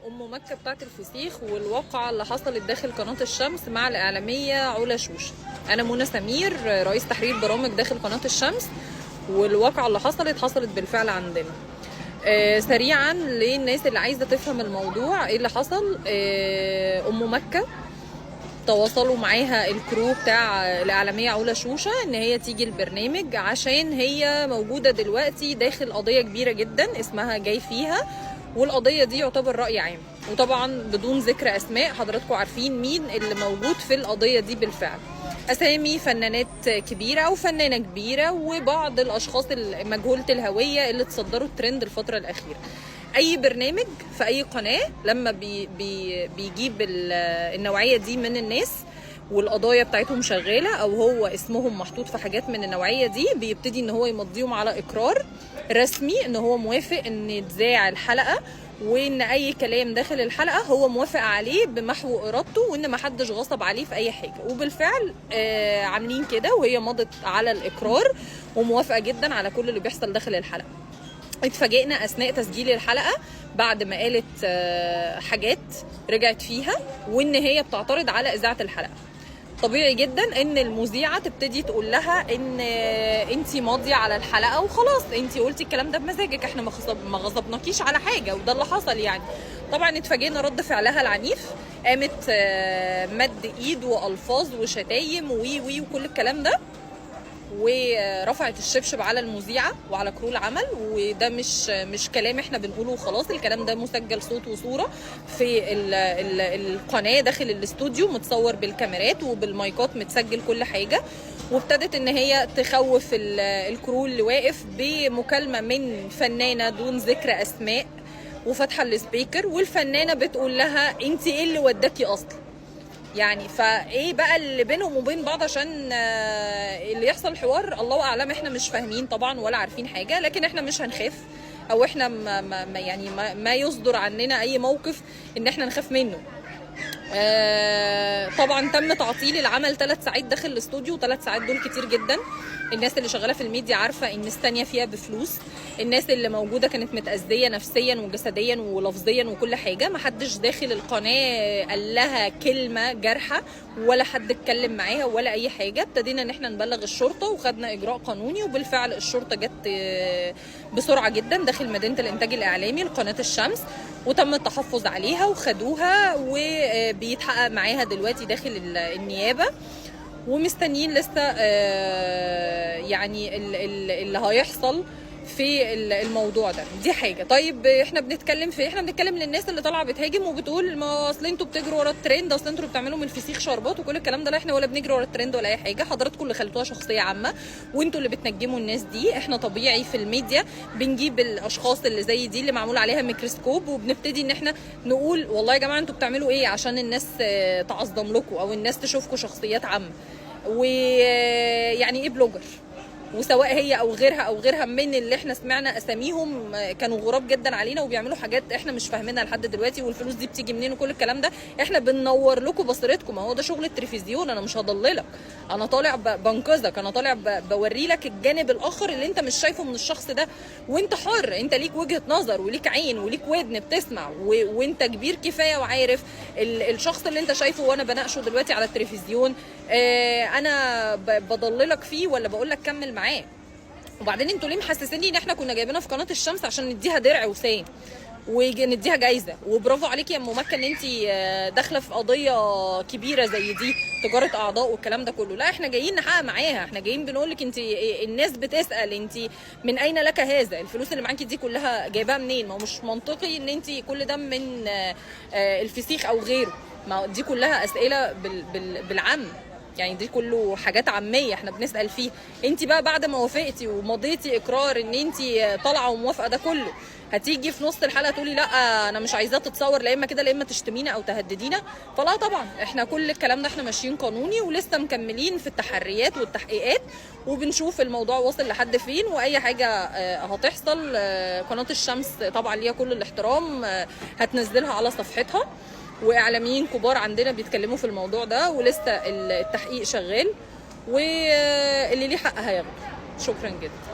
ام مكة بتاعت الفسيخ والواقعه اللي حصلت داخل قناة الشمس مع الاعلامية علا شوشه. انا منى سمير، رئيس تحرير برامج داخل قناة الشمس، والواقعه اللي حصلت بالفعل عندنا. سريعا للناس اللي عايزه تفهم الموضوع ايه اللي حصل. ام مكة تواصلوا معاها ال crew بتاع الإعلامية علا شوشة إن هي تيجي البرنامج، عشان هي موجودة دلوقتي داخل قضية كبيرة جدا اسمها جاي فيها، والقضية دي يعتبر رأي عام، وطبعا بدون ذكر أسماء حضراتكم عارفين مين اللي موجود في القضية دي بالفعل. أسامي فنانات كبيرة أو فنانة كبيرة وبعض الأشخاص مجهولة الهوية اللي تصدروا الترند الفترة الأخيرة. اي برنامج في اي قناة لما بي بي بيجيب النوعية دي من الناس والقضايا بتاعتهم شغالة او هو اسمهم محطوط في حاجات من النوعية دي، بيبتدي ان هو يمضيهم على اقرار رسمي ان هو موافق ان يتذاع الحلقة، وان اي كلام داخل الحلقة هو موافق عليه بمحو ارادته، وان ما حدش غصب عليه في اي حاجة. وبالفعل عاملين كده، وهي مضت على الاقرار وموافقه جدا على كل اللي بيحصل داخل الحلقة. اتفاجئنا اثناء تسجيل الحلقة بعد ما قالت حاجات رجعت فيها، وان هي بتعترض على اذاعة الحلقة. طبيعي جدا ان المذيعه تبتدي تقول لها ان انت ماضيه على الحلقة وخلاص، انت قلتي الكلام ده بمزاجك، احنا ما غصبناكيش على حاجة، وده اللي حصل يعني. طبعا اتفاجئنا رد فعلها العنيف، قامت مد ايد والفاظ وشتايم وي وي وكل الكلام ده، ورفعت الشبشب على المذيعه وعلى crew العمل. وده مش كلام احنا بنقوله وخلاص، الكلام ده مسجل صوت وصوره في ال ال القناة داخل الاستوديو، متصور بالكاميرات وبالمايكات، متسجل كل حاجة. وابتدت ان هي تخوف ال crew اللي واقف بمكالمه من فنانة دون ذكر اسماء، وفاتحه ال speaker، والفنانه بتقول لها انت ايه اللي وداكي اصلا يعني. فايه بقى اللي بينهم وبين بعض عشان اللي يحصل حوار الله اعلم، احنا مش فاهمين طبعا ولا عارفين حاجة، لكن احنا مش هنخاف، او احنا ما يعني ما يصدر عننا اي موقف ان احنا نخاف منه. طبعا تم تعطيل العمل 3 ساعات داخل الاستوديو، 3 ساعات دول كتير جدا. الناس اللي شغالة في الميديا عارفه ان الثانية فيها بفلوس، الناس اللي موجودة كانت متاذيه نفسيا وجسديا ولفظيا وكل حاجة. ما حدش داخل القناة قال لها كلمة جارحه، ولا حد اتكلم معاها ولا اي حاجة. ابتدينا ان احنا نبلغ الشرطة وخدنا اجراء قانوني، وبالفعل الشرطة جت بسرعة جدا داخل مدينة الانتاج الاعلامي لقناه الشمس، وتم التحفظ عليها وخدوها، وبيتحقق معاها دلوقتي داخل النيابة، ومستنيين لسه يعني اللي هيحصل في الموضوع ده. دي حاجة. طيب احنا بنتكلم في، احنا بنتكلم للناس اللي طالعه بتهاجم وبتقول ما اصل انتوا بتجروا ورا الترند، اصل انتوا بتعملوا من الفسيخ شربات وكل الكلام ده. لا، احنا ولا بنجري ورا الترند ولا اي حاجة، حضراتكم اللي خلتوها شخصية عامة، وانتوا اللي بتنجموا الناس دي. احنا طبيعي في الميديا بنجيب الاشخاص اللي زي دي اللي معمول عليها ميكروسكوب، وبنبتدي ان احنا نقول والله يا جماعة انتوا بتعملوا ايه عشان الناس تعظم لكم او الناس تشوفكم شخصيات عامة. ويعني ايه blogger، وسواء هي او غيرها او غيرها من اللي احنا سمعنا اساميهم كانوا غراب جدا علينا وبيعملوا حاجات احنا مش فاهمينها لحد دلوقتي، والفلوس دي بتيجي منين وكل الكلام ده. احنا بننور لكم بصيرتكم، ما هو ده شغل التلفزيون. انا مش هضللك، انا طالع بنقذك، انا طالع بوري لك الجانب الاخر اللي انت مش شايفه من الشخص ده، وانت حر، انت ليك وجهة نظر وليك عين وليك ودن بتسمع، وانت كبير كفاية وعارف الشخص اللي انت شايفه وانا بناقشه دلوقتي على التلفزيون، انا بضللك فيه ولا بقول لك كمل معاه. وبعدين انتوا ليه محسسيني ان احنا كنا جايبينها في قناة الشمس عشان نديها درع وسام ونديها جايزة؟ وبرافو عليكي يا ام مكة ان انت داخله في قضية كبيرة زي دي، تجارة اعضاء والكلام ده كله. لا، احنا جايين نحقق معاها، احنا جايين بنقول لك انت، الناس بتسال انت من اين لك هذا، الفلوس اللي معاكي دي كلها جايباها منين؟ ما هو مش منطقي ان انت كل ده من الفسيخ او غيره. ما دي كلها اسئلة بالعام يعني، دي كله حاجات عامية احنا بنسال فيها. انت بقى بعد ما وافقتي ومضيتي اقرار ان انت طالعه وموافقه ده كله، هتيجي في نص الحلقة تقولي لا انا مش عايزاها تتصور، لا اما كده لا اما تشتمينا او تهددينا. فلا طبعا احنا كل الكلام ده احنا ماشيين قانوني، ولسه مكملين في التحريات والتحقيقات، وبنشوف الموضوع واصل لحد فين. واي حاجة هتحصل قناة الشمس طبعا ليها كل الاحترام، هتنزلها على صفحتها، واعلاميين كبار عندنا بيتكلموا في الموضوع ده، ولسه التحقيق شغال، واللي ليه حق هياخده. شكرا جدا.